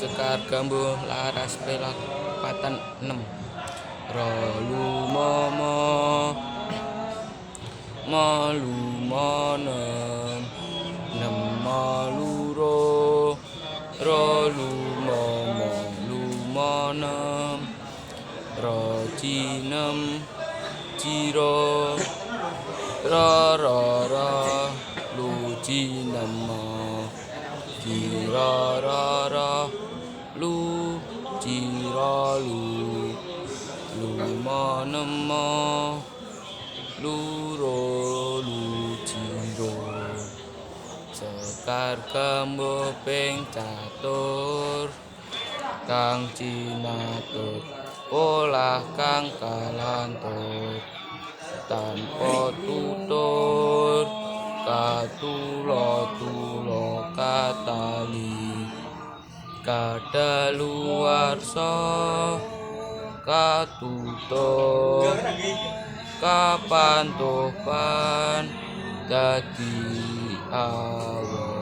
Sekar Gambuh laras pelog patan 6 ro luma ma ma luma nem nem ma loro ro luma ma luma nem ro ji nem ji ro ra ra ra lu ji nem ma ji ra ra ra lu ji ra lu lu ma nem ma lu ro lu ji ro. Sekar Gambuh ping catur kang cinatur polah kang kalantur tanpa tutur katula-tula katali kadaluwarsa katutup kapantupan dadi awoh.